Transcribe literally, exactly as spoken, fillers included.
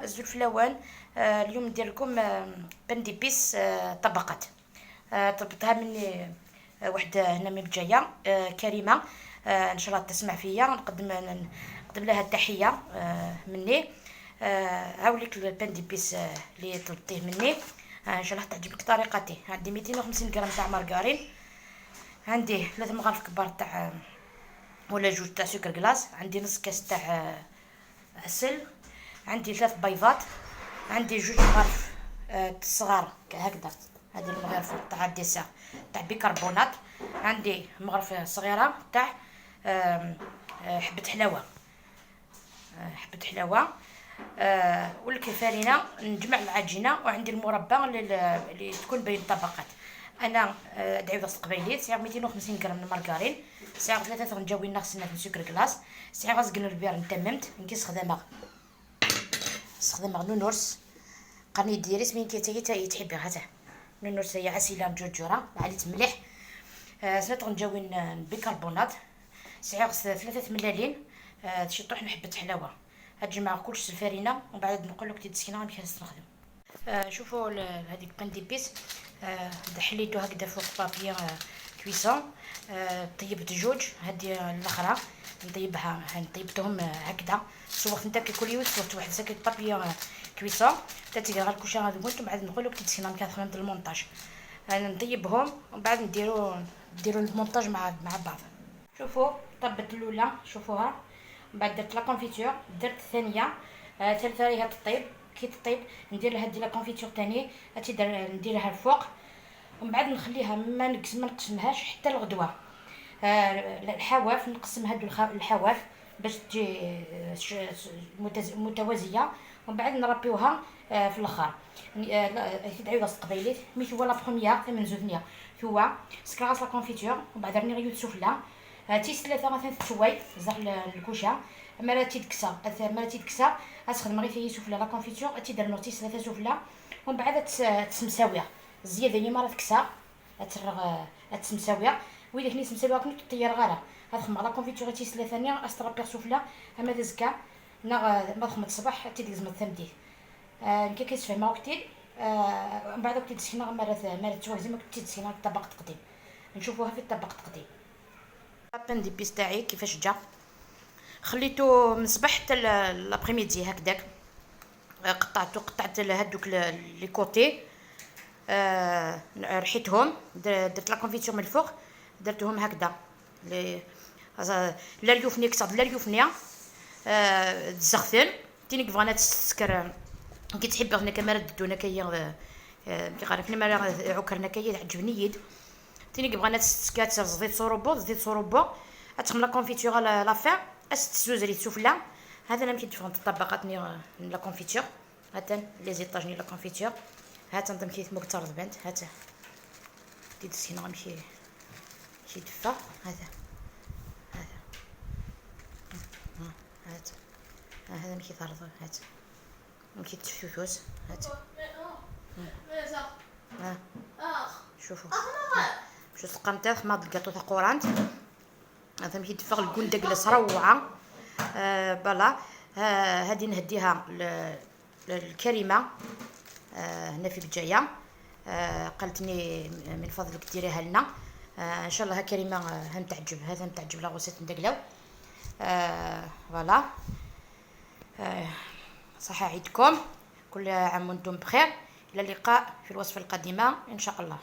أزول فلاون. آه، اليوم ندير لكم، آه، pain d'épices، آه، طبقات. آه، طلبتها مني، آه، واحدة هنا من بجاية، آه، كريمة. آه، إن شاء الله تسمع فيا، نقدم، نقدم لها التحية، آه، مني. آه، هاوليك ال pain d'épices، آه، اللي طلبتيه مني. آه، إن شاء الله تعجبك طريقتي. عندي ميتين وخمسين غرام تاع margarine، عندي ثلاث مغارف كبار تاع، ولا جوج تاع sucre glace، عندي نص كاس تاع، آه، عسل، عندي ثلاث بيضات، عندي جوج مغارف، آه، صغار هكذا، هذه المغرفة تاع الديسير تاع بيكربونات، عندي مغرفة صغيرة تاع، آم، آه، حبة حلاوة، آه، حبة حلاوة. آه، والكفارينة نجمع العجينة، وعندي المربى اللي، اللي تكون بين الطبقات. أنا، آه، دعيوضة قبيليت، سعيغ ميتين وخمسين غرام من المارغرين، سعيغ ثلاثة تغنجاوين ناغ سنات من sucre glace، سعيغ أزقن البير نتممت، نكي سخدمغ، سخدمغ نونورس، قرني ديريس من كي تاي تاي تحبي هاتا. نونورس هي عسيلة مجرجرة، عاليت مليح. آه، سنات تغنجاوين، آه، بيكربونات، سعيغ س-، ثلاثة ملالين، آه، تشطوح نحبة حلاوة. هاد جمعة كلش الفرينة، ومن بعد نقول لك تيدسكينا غير كنستخدم. آه، شوفوا ال-، هذيك pain d'épices. آه، حليتو هكذا فوق papier، آه، cuisson. آه، طيبت جوج، هذه الاخرى نطيبها، ها نطيبتهم، آه، هكذا. سوغت نتا كي كل يوم سوغت واحد ساكي papier، آه، cuisson. تا تيقرا الكوشة هذا قلت، ومن بعد نقول لك تيدسينا كي خدمت المونتاج. آه، نطيبهم ومن بعد نديرو، نديرو المونتاج مع، مع بعض. شوفوا، طبت الاولى، شوفوها. من بعد درت la confiture، درت الثانيه. آه، ثالثه راهي تطيب. كي تطيب ندير لها دي la confiture تاني، هاتي در-، ندير لها الفوق. ومن بعد نخليها، ما نقس-، ما نقسمهاش حتى الغدوه. آه، الحواف نقسم هادو الخ-، الحواف باش تجي، آه، ش-، ش-، متز-، متوازيه. ومن بعد نرابيوها، آه، في الاخر. ن-، آه، لا، آه، تدعيو راس قبيليت، مي ثوا la première، ثمن زوثنيا. ثوا سكراس la confiture، ومن بعد رني غيوت سفلى. آه، تيس ثلاثة مثلا تتشوي، زاغ ال-، الكوشة. اما راه تيدكسا، أث-، اما راه تيدكسا، اسخدم غير ثاني سفلى la confiture، اتي درنو تيس ثلاثة سفلى. ومن بعد تس-، تسمساويها. الزيادة هي ما راه تكسا، اتفرغ، آه، اتسمساويها. وإذا كني سمساويها كنت تطير غارة. هاد خمغ la confiture تيس ثلاثة ثانية، استرابيغ سفلى. اما ذا زكا، ناغ، آه، ما خمت الصباح، تي ديك زمر ثمديد. آه، نكي كيسفه ما وقتي. آه، من بعد وقتي تسكينا، ما راه، ما راه تواجد، ما كنت تسكينا الطبق تقديم. نشوفوها في الطبق تقديم. La pain d'épices تاعي كيفاش جا، خليته من الصباح حتى ل-، l'après-midi هكذاك. آه، قطعته، قطعت ال-، هادوك ل-، les côtés. آه، رحيتهم، د-، درت la confiture من الفوق، درتهم هكذا. لي، لا اليوفني كتر، لا اليوفني. آه، تزختن. تيني كبغانا تسكر، كي تحب هنا كما راه ددونا كاين، آه، آه، كي قالك لي ما راه عكرنا كاين عجبني يد. تيني كبغانا تسكات زيت صوروبو، زيت صوروبو. اتخم la confiture على la fin، است سوزري سفلى. هذا انا كي تفهم الطبقات ني، آه، la confiture. هاتن les étages ني la confiture. هاتن ضم كيف مقترض بنت، هاتن. تيدس هنا مشي، مشي دفا. هذا، هذا، ها، هات، ها، هذا مشي ثرض، هات. مشي تشوشوس، هات. ها، شوفوا. شو سقمت ما الكاطو تاع قورانت. هذا مشي دفا الكندق لس روعة. آه، voilà. آه، هذه نهديها ل-، الكريمة، آه، هنا في بجاية. آه، قالتني من فضلك ديريها لنا. آه، إن شاء الله كريمة، آه، هم تعجب، هذا هم تعجب la recette ندقلو. آه، voilà. آه، صح عيدكم، كل عام وانتم بخير، إلى اللقاء في الوصفة القادمة إن شاء الله.